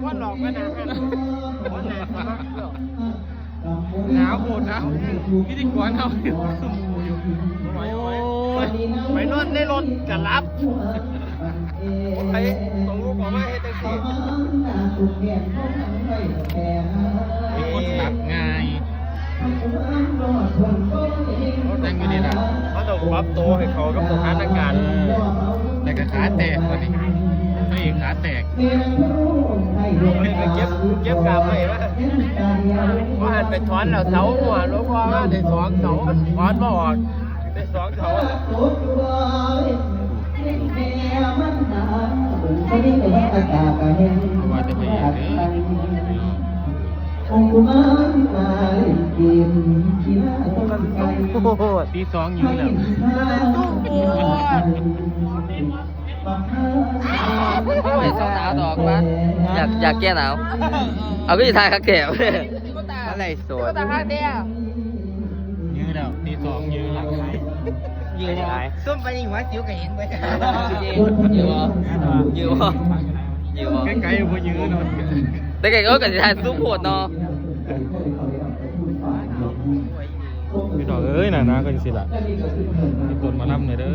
ວ່າຫຼອກມາໜ້າຮ້ານ ໜາວໂພດໜາວ ພິທີກອນເຮົາຢູ່ ໂອ້ຍ ໄປນອນໃນລົດກະຫຼັບ ໃຜຕ້ອງລຸກອອກມາເຮັດຈັ່ງຊີ້ ມີຄົນຫຼັບງ່າຍ ນັ່ງຢູ່ນີ້ລະ ເຮົາຕ້ອງປັບໂຕໃຫ້ເຂົ້າກັບສະຖານະການ ແລ້ວກະຂາແຕກບັດນີ້ ເອີ ຂາແຕກ ເກັບ ເກັບກາບໄວ້ວ່າ ວ່າຫັ້ນໄປຖອນແລ້ວເສົາຫົວ ຫຼວງພໍ່ມາໄດ້ສອງເສົາ ຖອນບໍ່ອອກ ໄດ້ສອງເສົາ ວ່າແຕ່ພະເອກເດີ ໂອ້ຍ ຕີສອງຢູ່ແລ້ວ ໂອ້ຍ ສາວດອກວ່າ ຢາກ ຢາກແກ້ໜາວ ເອົາ ຄືຖ່າຍຄັກແທ້ ໄລຟ໌ສົດ ຍື້ແລ້ວ ຕີສອງຍື້ແລ້ວ ຍື້ຫຼາຍ ຊຸມໄປນີ້ຫົວສິວກະເຫັນເບິດ ຍື້ບໍ່ ຍື້ບໍ່ ຍື້ບໍ່ ໄກໆບໍ່ຍື້ເນາະ ແຕ່ໄກກໍ ກໍຊິຖ່າຍສູງໂພດເນາະ ພີ່ນ້ອງເອີຍ ໜ້າໜາວກໍຈັ່ງຊີ້ລະ ມີຕົ້ນໝາລຳແດ່ເດີ.